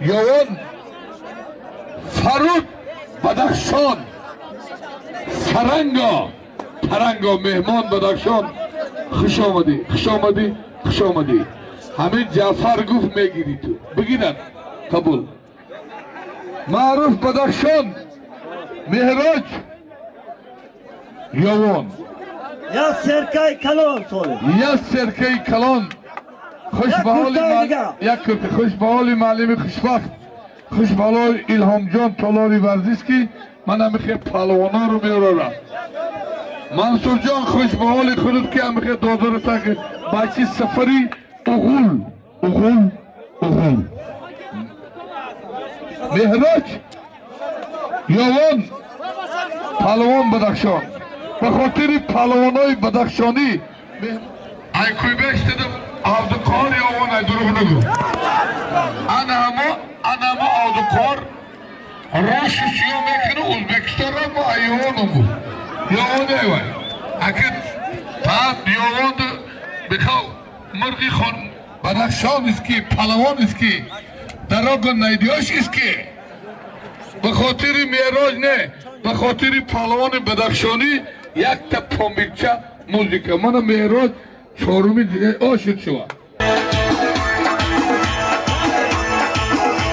Ёвон Фаруд Бадахшон Саранго Таранго меҳмон Бадахшон хуш омадӣ, хуш омадӣ, хуш омадӣ. Ҳамин Ҷаъфар гуфт мегирӣ ту. Бигирад қабул. Маъруф Бадахшон Меҳроҷ Ёвон. Як серкаи калон соле. Як серкаи калон. Хуш ба ҳоли як курта. Хуш ба ҳоли муаллими хушбахт. Хуш ба ҳоли Илҳомҷон толори варзиш ки ман ҳамихе палвонаро меорам. Мансурҷон хуш ба ҳоли худат ки ҳамихе додора так бачи сафари уғул уғул уғул. Меҳроҷ Ёвон палвон Бадахшон. Ба хотири палвонои бадахшонӣ ай куйбештада Абдуқоҳор Ёвон ай дурӯғ нагӯ. Ана ҳамо Абдуқоҳор рошу сиё мекунад Ӯзбекистон ро мо ай Ёвоном буд. Ёвон ай вай. Аки баъд Ёвон бихав мурғи хон Бадахшон ист ки палавон ист ки дорога найдёшь ист ки ба хотири Меҳроҷ не ба хотири палавони бадахшонӣ якта помирча музыка. Мана Меҳроҷ чоруми ошид шува.